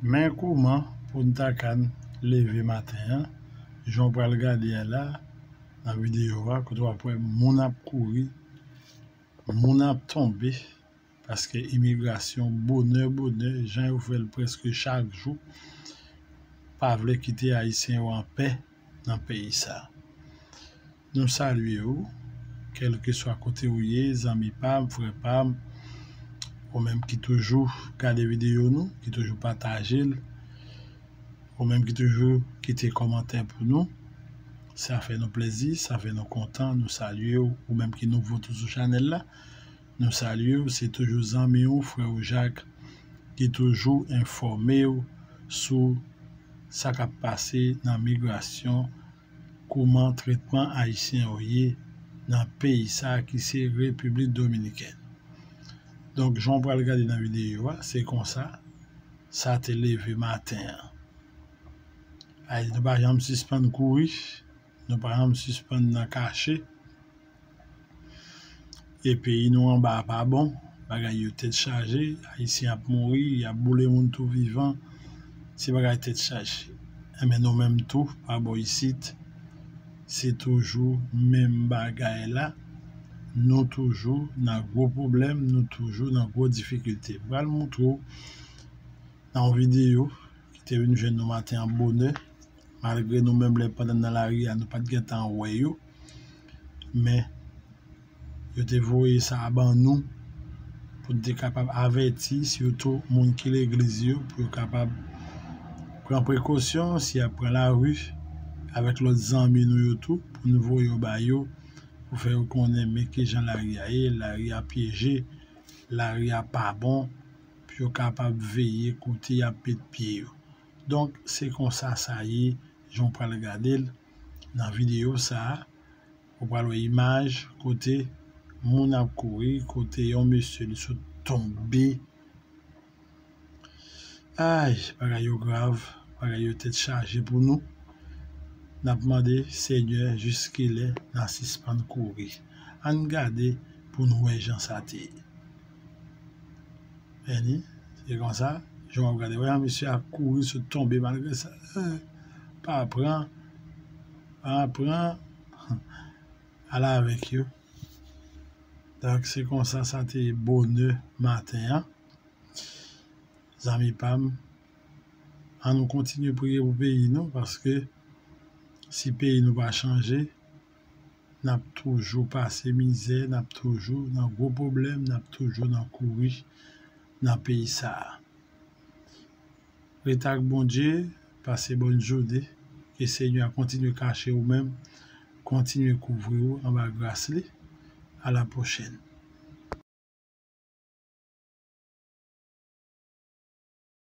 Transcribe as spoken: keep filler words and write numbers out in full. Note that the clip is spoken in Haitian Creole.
Men kouman pou n ta ka leve maten an, jan w pral gade a la, nan videyo a, kote w ap wè moun ap kouri, moun ap tonbe, paske imigrasyon, bonè, bonè, jan yo fè l prèske chak jou, pa vle kite Ayisyen yo anpè nan peyi sa. Nou salye w, kèlkeswa kote w ye, zanmi pa m, frè pa m, ou menm ki toujou gade videyo nou, ki toujou pataje l, ou menm ki toujou kite kòmantè pou nou. Sa fè nou plezi, sa fè nou kontan, nou salye w, ou menm ki nouvo tou sou chanèl la. Nou salye w, se toujou zanmi w, frè w Jak, ki toujou enfòme w sou sa k ap pase nan migrasyon, kouman tretman Ayisyen yo ye nan peyi sa a ki se Repiblik Dominikèn. Donk, jan w pral gade nan videyo a, se konsa sa te leve maten an. Ay, nou pa janm sispann kouri, nou pa janm sispann nan kache. E peyi nou anba a pa bon, bagay yo tèt chaje, Ayisyen ap mouri, y ap boule moun tou vivan, se bagay tèt chaje. Enben nou menm tou, pa bò isit, se toujou menm bagay la, nou toujou nan gwo pwoblèm, nou toujou nan gwo difikilte. M pral montre w nan yon videyo ki te vin jwenn nou maten an bonè, malgre nou menm lè pandan nan lari a, nou pa t gentan wè yo, men yo te voye sa a ban nou pou n te kapab avèti, sitou moun ki legliz yo, pou yo kapab pran prekosyon si y ap pran lari avèk lòt zanmi nou yo tou, pou n voye yo ba yo, pou fè yo konnen men kijan lari a ye, lari a pyeje, lari a pa bon, pou yo kapab veye kote y ap met pye yo. Donk, se konsa sa ye, jan w pral gade l nan videyo sa a. Ou pral wè imaj kote moun ap kouri, kote yon mesye li sot tonbe. Ay, bagay yo grav, bagay yo tèt chaje pou nou. N ap mande Senyè jiskilè n a sispann kouri. Ann gade pou n wè jan sa te ye. Meni, se konsa, jan w ap gade, wè, mesye a kouri sot tonbe malgre sa. Eh, pa pran, pa pran, ale avèk yo. Donk, se konsa sa te ye bonè maten an. Zanmi pa m, ann nou kontinye priye pou peyi nou, paske si peyi nou pa chanje, n ap toujou pase mizè, n ap toujou nan gwo pwoblèm, n ap toujou nan kouri nan peyi sa a. Ret ak Bondye, pase bòn jounen, ke Senyè a kontinye kache ou menm, kontinye kouvri w anba gras li. A la pwochèn.